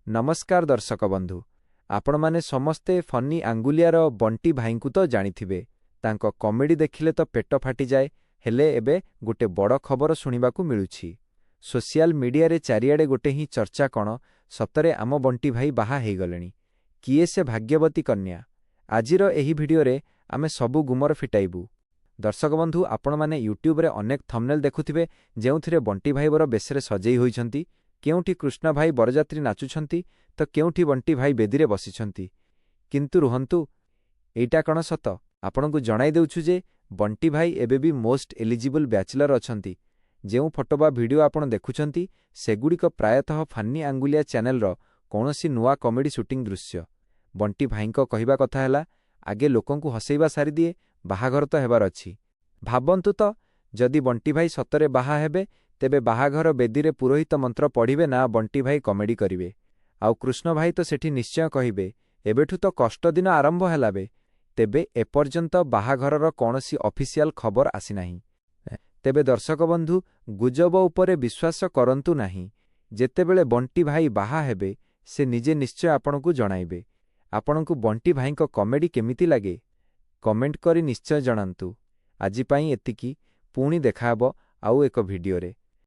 ନମସ୍କାର ଦର୍ଶକ ବନ୍ଧୁ। ଆପଣମାନେ ସମସ୍ତେ ଫନି ଆଙ୍ଗୁଲିଆର ବଣ୍ଟି ଭାଇଙ୍କୁ ତ ଜାଣିଥିବେ। ତାଙ୍କ କମେଡି ଦେଖିଲେ ତ ପେଟ ଫାଟିଯାଏ ହେଲେ ଏବେ ଗୋଟେ ବଡ଼ ଖବର ଶୁଣିବାକୁ ମିଳୁଛି। ସୋସିଆଲ ମିଡିଆରେ ଚାରିଆଡେ ଗୋଟେ ହିଁ ଚର୍ଚ୍ଚା କଣ ସତରେ ଆମ ବଣ୍ଟି ଭାଇ ବାହା ହେଇଗଲେଣି। କିଏ ସେ ଭାଗ୍ୟବତୀ କନ୍ୟା? ଆଜିର ଏହି ଭିଡିଓରେ ଆମେ ସବୁ ଗୁମର ଫିଟାଇବୁ। ଦର୍ଶକ ବନ୍ଧୁ, ଆପଣମାନେ ୟୁଟ୍ୟୁବରେ ଅନେକ ଥମ୍ବନେଲ୍ ଦେଖୁଥିବେ, ଯେଉଁଥିରେ ବଣ୍ଟି ଭାଇ ବର ବେଶରେ ସଜେଇ ହୋଇଛନ୍ତି। କେଉଁଠି କୃଷ୍ଣ ଭାଇ ବରଯାତ୍ରୀ ନାଚୁଛନ୍ତି ତ କେଉଁଠି ବଣ୍ଟି ଭାଇ ବେଦୀରେ ବସିଛନ୍ତି। କିନ୍ତୁ ରୁହନ୍ତୁ, ଏଇଟା କଣ ସତ? ଆପଣଙ୍କୁ ଜଣାଇ ଦେଉଛୁ ଯେ ବଣ୍ଟି ଭାଇ ଏବେ ବି ମୋଷ୍ଟ ଏଲିଜିବଲ୍ ବ୍ୟାଚଲର ଅଛନ୍ତି। ଯେଉଁ ଫଟୋ ବା ଭିଡିଓ ଆପଣ ଦେଖୁଛନ୍ତି, ସେଗୁଡ଼ିକ ପ୍ରାୟତଃ ଫାନ୍ନି ଆଙ୍ଗୁଲିଆ ଚ୍ୟାନେଲର କୌଣସି ନୂଆ କମେଡି ସୁଟିଂ ଦୃଶ୍ୟ। ବଣ୍ଟି ଭାଇଙ୍କ କହିବା କଥା ହେଲା, ଆଗେ ଲୋକଙ୍କୁ ହସେଇବା ସାରିଦିଏ, ବାହାଘର ତ ହେବାର ଅଛି। ଭାବନ୍ତୁ ତ, ଯଦି ବଣ୍ଟି ଭାଇ ସତରେ ବାହା ହେବେ, ତେବେ ବାହାଘର ବେଦୀରେ ପୁରୋହିତ ମନ୍ତ୍ର ପଢ଼ିବେ ନା ବଣ୍ଟି ଭାଇ କମେଡି କରିବେ? ଆଉ କୃଷ୍ଣ ଭାଇ ତ ସେଠି ନିଶ୍ଚୟ କହିବେ, ଏବେଠୁ ତ କଷ୍ଟ ଦିନ ଆରମ୍ଭ ହେଲା ବେ। ତେବେ ଏପର୍ଯ୍ୟନ୍ତ ବାହାଘରର କୌଣସି ଅଫିସିଆଲ ଖବର ଆସିନାହିଁ। ତେବେ ଦର୍ଶକ ବନ୍ଧୁ, ଗୁଜବ ଉପରେ ବିଶ୍ୱାସ କରନ୍ତୁ ନାହିଁ। ଯେତେବେଳେ ବଣ୍ଟି ଭାଇ ବାହା ହେବେ, ସେ ନିଜେ ନିଶ୍ଚୟ ଆପଣଙ୍କୁ ଜଣାଇବେ। ଆପଣଙ୍କୁ ବଣ୍ଟି ଭାଇଙ୍କ କମେଡି କେମିତି ଲାଗେ, କମେଣ୍ଟ କରି ନିଶ୍ଚୟ ଜଣାନ୍ତୁ। ଆଜି ପାଇଁ ଏତିକି। ପୁଣି ଦେଖାହେବ ଆଉ ଏକ ଭିଡିଓରେ।